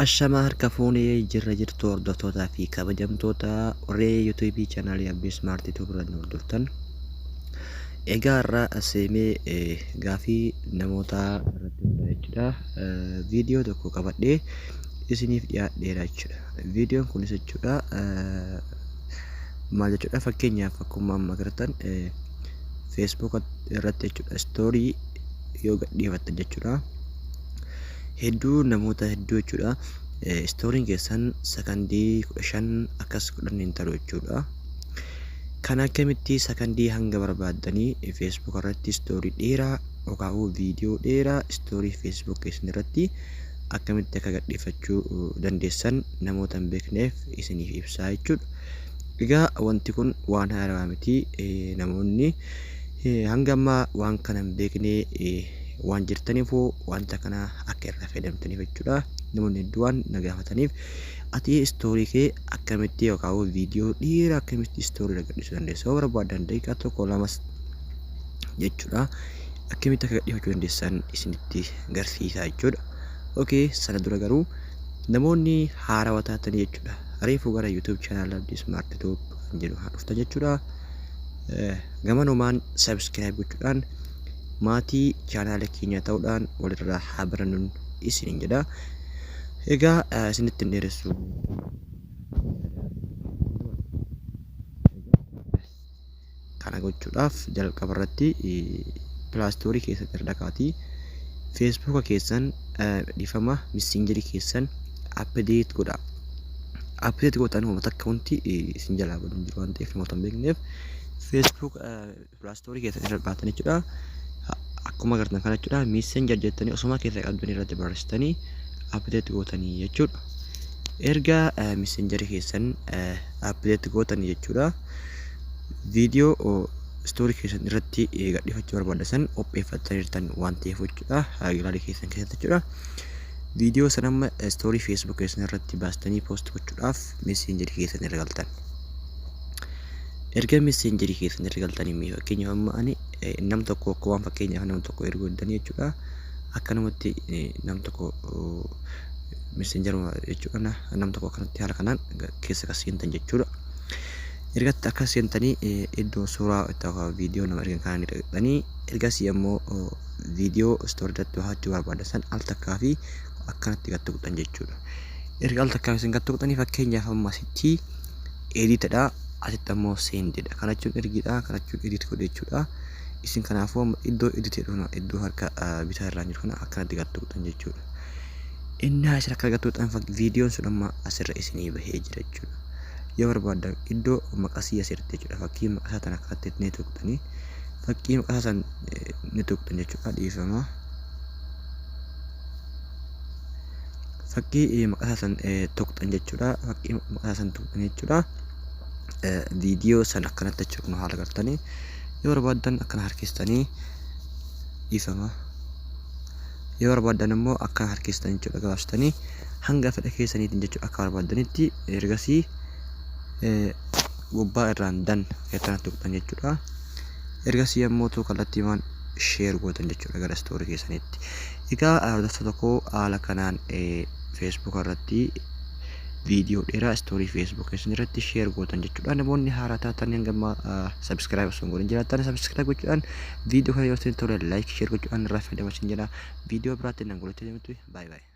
Ashamaa harka fuunee jirra jirtu hordoftootaa fi kabajamtoota warree yuutuubii chaanaalii Abdii Ismaartii Tuub irra nu hordoftan. Egaa irraa aseemee gaafii namootaa irratti hundaa'e jechuudha. Viidiyoo tokko qabadhee isiniif dhiyaadheera jechuudha. Viidiyoon kunis jechuudha maal jechuudha, fakkeenyaaf akkuma amma agartan Facebook irratti jechuudha istoorii yoo gadhiifattan jechuudha. Hedduu namoota hedduu jechuudha. Istooriin keessan sakandii 15 akkas 10 hin taru jechuudha. Kan akkamitti sakandii hanga barbaaddanii Facebook irratti istoorii dheeraa yookaan viidiyoo dheeraa istoorii Facebook keessan irratti akkamitti akka gadhiifachuu dandeessan namoota hin beekneef isiniif ibsaa jechuudha. Egaa wanti kun waan haarawaa miti, namoonni hanga ammaa waan kana hin beekne waan jirtaniifuu wanta kana akka irraa fayyadamtaniif jechuudha. Namoonni hedduu waan na gaafataniif, ati istoorii kee akkamitti yookaan viidiyoo dheeraa akkamitti istoorii irra gadhiisuu dandeessa, yoo barbaadan daqiiqaa tokko lamas jechuudha, akkamitti akka gadhiifachuu dandeessan isinitti garsiisaa jechuudha. Okay, sana dura garuu namoonni haarawaa taatanii jechuudha, reefu gara YouTube channel Abdii Smart Tube kan jedhu haa dhuftan jechuudha. Gamanumaan subscribe gochuudhaan maatii chaanaala keenya ta'uudhaan walirraa haa barannuun isiniin jedha. Egaa isinitti hin dheeressu. Kana gochuudhaaf jalqaba irratti pilaastoorii keessatti irra dhaqaatii feesbuuka keessan, dhiifama, missenjerii keessan update godha. Update gootan uummata akka wanti isin jalaa badu hin jiru waan ta'eef, namoota hin beekneef Facebook pilaastoorii keessan irra baatan jechuudha. Akkuma agartan kana jechuudha, messenger jettanii osuma keessa qabdan irratti barreessitanii update gootanii jechuudha. Erga messengerii keessan update gootanii jechuudha, viidiyoo istoorii keessan irratti gadhiifachuu barbaadan san qopheeffattaniirtan waan ta'eef jechuudha, galaarii keessan keessatti jechuudha. Viidiyoo sana amma istoorii Facebook keessan irratti baastanii post gochuudhaaf messengerii keessan irra galtan. Erga messengerii keessan irra galtanii, mee fakkeenyaaf amma ani nam tokko akka waan fakkeenyaaf nam tokko erguu dandanii jechuudha. Akkanumatti nam tokko messengeruma jechuudha, nam tokko akkanatti haala kanaan keessa kan seentan jechuudha. Ergatti akka seentanii iddoo suuraa itti viidiyoo nama ergan kana ni dhaqxanii, ergasii ammoo viidiyoo istoorii irratti baafachuu barbaadan san al takkaa fi akkanatti gad tuqxan jechuudha. Erga al takkaa isin gad tuqxanii, fakkeenyaaf amma asitti editidha, asitti ammoo sendidha. Kana jechuun ergiidha, kana jechuun edit godhe jechuudha. Isin kanaafuu amma iddoo edit jedhu kana, iddoo harka bitaa irraan jiru kana akkanatti gad tuqxan jechuudha. Innaa isin akka gad tuqxan viidiyoon sun amma asirra isinii bahee jira jechuudha. Yoo barbaaddan iddoo maqasii asirratti jechuudha, fakkii maqasaa tana akkanatti ni tuqxanii, fakkii maqasaa san ni tuqxan jechuudha, dhiifama. Fakkii maqasaa san tuqxan jechuudha, fakkii maqasaa san tuqxan jechuudha. Viidiyoo san akkanatti jechuudha, kun haala gartanii yoo barbaaddan akkana harkistanii, dhiifama. Yoo barbaaddan immoo akkana harkistan jechuudha, gabaabsitanii hanga fedha keessaniitiin jechuudha, akka barbaaddanitti. Ergasii gubbaa irraan done keessan tuqxan jechuudha. Ergasii ammoo kallattiimaan share gootan jechuudha gara istoorii keessaniitti. Egaa hordoftoota tokko, haala kanaan Facebook irratti viidiyoo dheeraa istoorii Facebook keessan irratti share gootan jechuudha. Namoonni haaraa taatan, hanga ammaa subscribe osoo hin godhin jiraatan, subscribe gochuudhaan, viidiyoo kana yoo isin tole like, share gochuudhaan irraa fayyadamaa isin jedha. Viidiyoo biraatti nan godhachuu deemtu. Baay'ee baay'ee.